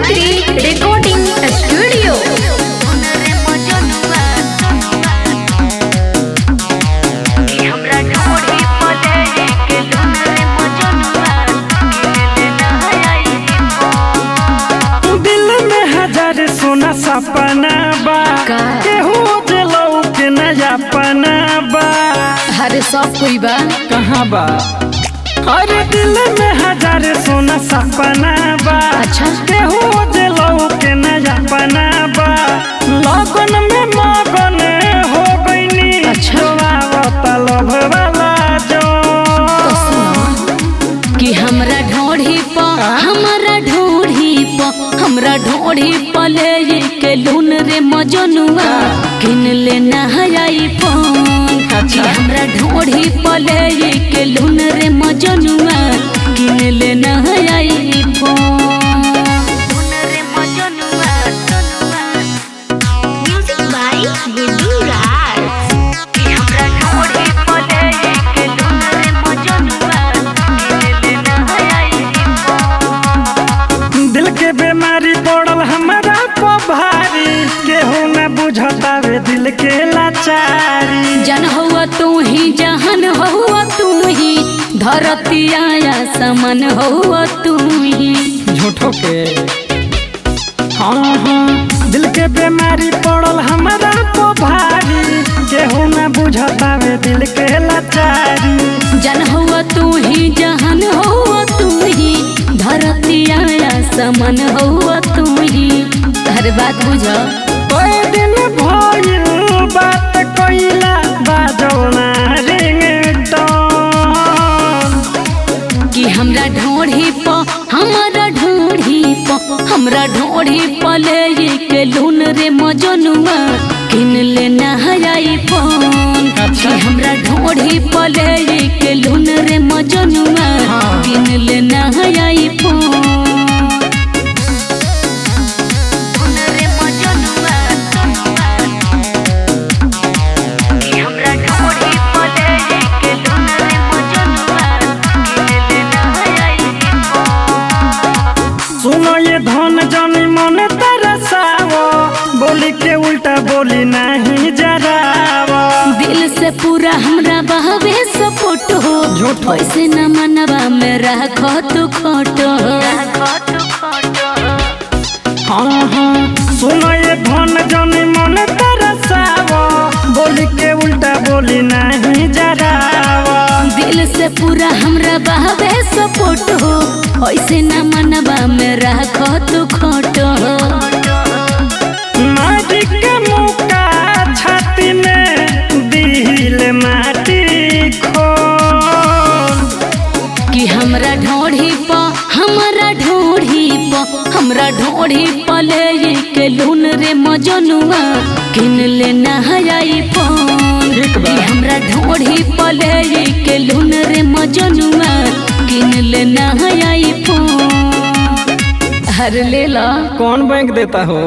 Gayatri recording studio. दिल में हजार सोना सपना बा, केहू दिलौ के नया पना बा। अरे सब कोई बा। कहाँ बा? अरे दिल में हजार सोना सपना बा। अच्छा। केहू दिलौ के नया पना बा। लगन में मगन हो गईनी। अच्छा। लभ वाला जो तो सुनो कि हमरा ढोढ़ी प, हमरा ढोढ़ी प, हमरा ढोढ़ी प ले के लून रे मजनुआ किन ले नहाई फोन। कि हमरा ढोढ़ी प ले के लून रे मजनुआ किन ले नहाई phone. Music by Guddu Raj. दिल के बीमारी पड़ल हमरा पर भारी, केहू न बुझतावे दिल के लाचारी। जन हुआ तू ही, जहन हुआ तू ही, धरती आया समन हुआ तू ही। झूठो के हाँ हाँ, दिल के बीमारी पड़ल हमरा पर भारी, केहू न बुझतावे दिल के लाचारी। जन हुआ तू ही, जहन हुआ तू ही, धरती आया समन हुआ तू ही। हर बात बुझ। कोई दिन भइल बात कइला बाजौना रिंगटोन। कि हमरा ढोढ़ी प, हमरा ढोढ़ी प, हमरा ढोढ़ी प ले के लून रे मजनुआ किन ले नहाई फोन। कि हमरा ढोढ़ी प ले के लून रे मजनुआ किन ले नहाई फोन। सुनो ये धन जनी मन तरसावो, बोली के उल्टा बोली नहीं जरावो। दिल से पूरा हमरा बहवे सपोर्ट हो, झूठ। ऐसे न मनवा में रखो तू खोटो। हाँ हाँ, सुनो ये धन जनी मन तरसावो, बोली के उल्टा बोली नहीं जरावो। दिल से पूरा हमरा बहवे सपोर्ट हो, ऐसे न मनवा में रखो तू खोटो। माटी के मुका छाती में दिल माटी खोल। कि हमरा ढोढ़ी प, हमरा ढोढ़ी प, हमरा ढोढ़ी प ले के लून रे मजनुआ किन ले नहाई फोन। ठीक बा। कि हमरा ढोढ़ी प ले के लून रे मजनुआ किन ले नहाई फोन। हर ले ला। कौन बैंक देता हो?